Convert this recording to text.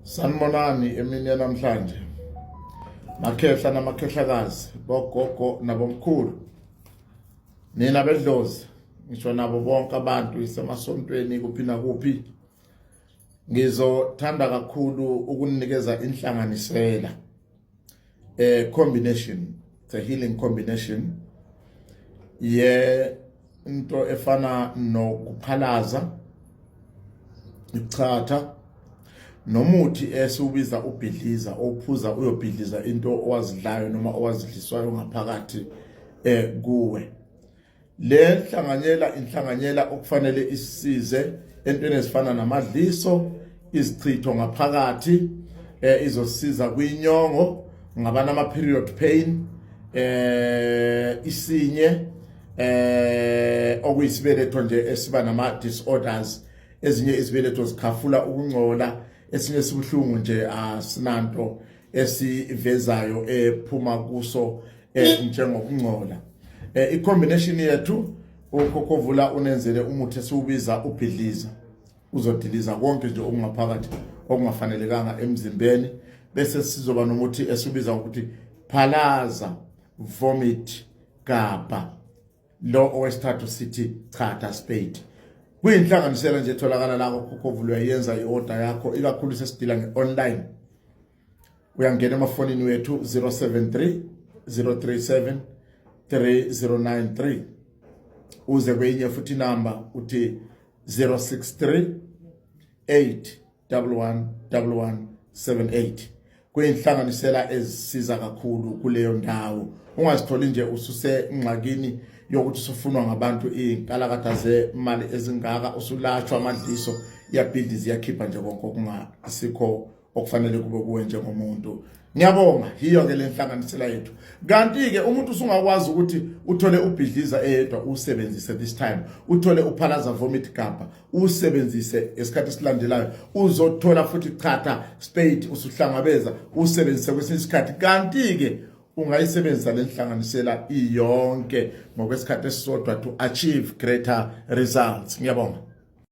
Sanibonani emini yanamhlanje. Makhehla namakhehlakazi, bogogo nabomkhulu. Nina bedlozi, ngisho nabo bonke abantu isemasontweni kuphi nakuphi. Ngizothanda kakhulu ukunikeza inhlanganisela. Combination, it's a healing combination ye into efana nokuphalaza, ichatha nomuthi esiwubiza ubhidliza, owuphuza uyobhidliza into owazidlayo noma owazidliswayo ngaphakathi kuwe. Le nhlanganyela inhlanganyela okufanele isisize entweni ezifana namadliso, izichitho ngaphakathi, izosiza kwinyongo, ngaba nama period pain, isinye okuyisibeletho nje esiba nama disorders, ezinye izibeletho zikhafula ukungcola, esinye sibuhlungu nje asinanto esivezayo ephuma kuso njengokungcola. I-combination yethu, ukhokhovula unenzele umuthi esiwubiza ubhidliza, uzodiliza konke nje okungaphakathi okungafanelekanga emzimbeni, bese sizoba nomuthi esiwubiza ngokuthi phalaza vomit gabha, lo owesithathu sithi chatha spade. Kuyinhlanganisela nje etholakala la kokhokhovula, uyayenza i-order yakho, ikakhulu sesidila nge-online. Uyangena emafonini wethu 073 037 3093, uze kwenye futhi inamba uthi 063 8 11 11 78. Kuyinhlanganisela ezisiza kakhulu kuleyo ndawo. Ungazitholi nje ususengxakini yokuthi usufunwa ngabantu iy'nkalakatha zemali ezingaka, usulashwa amadliso, iyabhidliza, iyakhipha nje konke okungasikho okufanele kube kuwe njengomuntu. Ngiyabonga, yiyo-ke le nhlanganisela yethu. Kanti-ke umuntu usungakwazi ukuthi uthole ubhidliza eyedwa usebenzise this time, uthole uphalaza vomit gabha usebenzise esikhathi esilandelayo, uzothola futhi chatha spade usuhlangabeza usebenzise kwesinye isikhathi. Kanti-ke ungayisebenzisa le nhlanganisela iyonke ngokwesikhathi esisodwa to achieve greater results. Ngiyabonga.